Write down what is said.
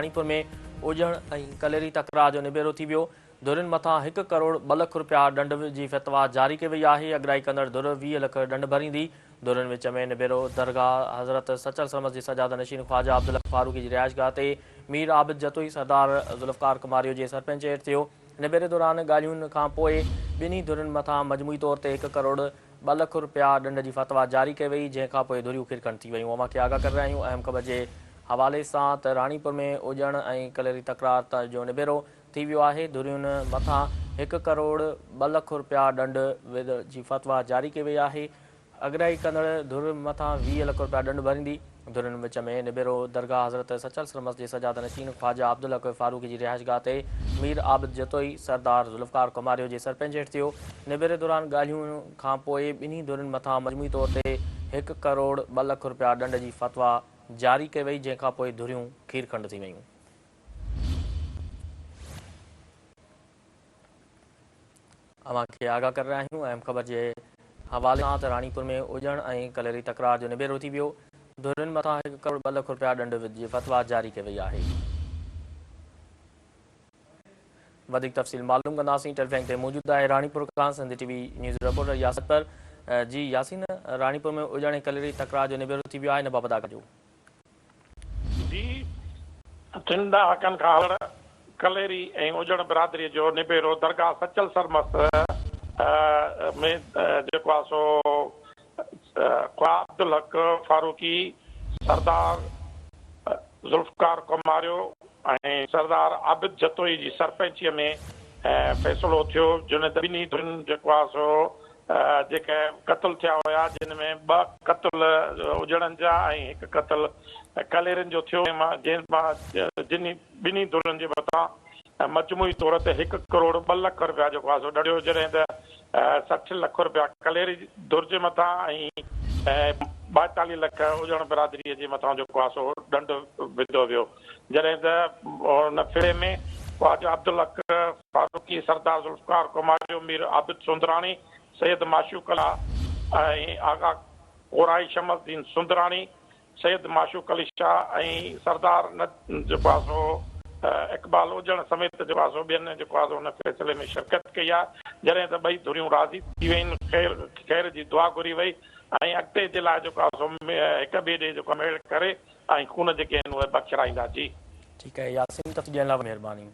راڻيپور ۾ اوڄڻ ۽ ڪليري تڪرار جو نبيرو ٿي ويو، ڌرين مٿان هڪ ڪروڙ 2 لک رپيا ڏنڊ جي فتويٰ جاري ڪئي وئي آهي، اڳرائي ڪندڙ ڌر 20 لک ڏنڊ ڀريندي، ڌرين وچ ۾ نبيرو درگاهه حضرت سچل سرمست جي سجاده نشين خواجه عبدالحق فاروقي جي رهائشگاهه تي مير عابد جتوئي سردار ذوالفقار ڪماريو جي سرپئنچ هيٺ ٿيو، نبيري دوران ڳالهين کانپوء ٻنهي ڌرين مٿان مجموعي طور تي هڪ ڪروڙ 2 لک رپيا ڏنڊ جي فتويٰ جاري ڪئي وئي، جنهن کانپوء ڌريون کيرکنڊ ٿي ويون. اوهان کي آگاهه ڪري رهيا آهيون اهم خبر جي حوالي سان ته راڻيپور ۾ اوڄڻ ۽ ڪليري تڪرار جو نبيرو ٿي ويو آهي، ڌرين مٿان هڪ ڪروڙ 2 لک رپيا ڏنڊ جي فتويٰ جاري ڪئي وئي آهي، اڳرائي ڪندڙ ڌر مٿان 20 لک رپيا ڏنڊ ڀريندي. ڌرين وچ ۾ نبيرو درگاهه حضرت سچل سرمست جي سجاده نشين خواجه عبدالحق فاروقي جي رهائشگاهه تي مير عابد جتوئي، سردار ذوالفقار ڪماريو جي سرپئنچ هيٺ ٿيو. نبيري دوران ڳالهين کانپوء ٻنهي ڌرين مٿان مجموعي طور تي هڪ ڪروڙ 2 لک رپيا ڏنڊ جي فتويٰ جاري ڪئي وئي، جنهن کانپوء ڌريون کيرکنڊ ٿي ويون. اوهان کي آگاهه ڪري رهيا آهيون اهم خبر جي حوالي سان ته راڻيپور ۾ اوڄڻ ۽ ڪليري تڪرار جو نبيرو ٿي ويو، ڌرين مٿان هڪ ڪروڙ 2 لک رپيا ڏنڊ جي فتويٰ جاري ڪئي وئي آهي. وڌيڪ تفصيل معلوم ڪنداسين ٽيليفون تي موجود آهي راڻيپور کان Sindh T V news reporter Yasir پر جي ياسين راڻيپور ۾ اوڄڻ ۽ ڪليري تڪرار جو نبيرو ٿي ويو آهي ان بابت آگاهه ڪجو. جي ٽن ڏهاڪن کان هلندڙ ڪليري ۽ اوڄڻ برادري جو نبيرو درگاهه سچل سرمست ۾ جيڪو آهي سو خواجه عبدالحق فاروقي، سردار ذوالفقار ڪماريو ۽ سردار عابد جتوئي جي سرپئنچيء ۾ فيصلو ٿيو جنھن ته ٻنهي ڌرين جيڪو آهي سو جيڪي قتل ٿيا هيا جن ۾ ٻه قتل اجڙن جا ۽ هڪ قتل ڪليرين جو ٿيو جنهن مان جن ٻنهي ڌرين جي مٿان مجموعي طور تي هڪ ڪروڙ 2 لک رپيا جيڪو آهي سو ڏنڊيو جڏهن ته 60 لک رپيا ڪليري ڌر جي مٿان ۽ 42 لک اجڙ برادري جي مٿان جيڪو آهي سو ڏنڊ وڌو ويو جڏهن ته ان ڦري ۾ خواجه عبدالحق فاروقي، سردار ذوالفقار ڪماريو، مير عابد سندراڻي، سيد معشوق علي ۽ آغا ڪورائي، شمس الدين سندراڻي، سيد معشوق علي شاهه ۽ سردار جيڪو آهي سو اقبال اجڻ سميت جيڪو آهي سو ٻين جيڪو آهي سو ان فيصلي ۾ شرڪت ڪئي آهي جڏهن ته ٻئي ڌريون راضي ٿي ويون خير خير جي دعا گهري وئي ۽ اڳتي جي لاء جيڪو آهي سو هڪ ٻئي ڏي جيڪو ميڙ ڪري ۽ خون جيڪي آهن اهي بخشرائيندا جي. ٺيڪ آهي ياسين تفصيل ڏيڻ لاء مهرباني.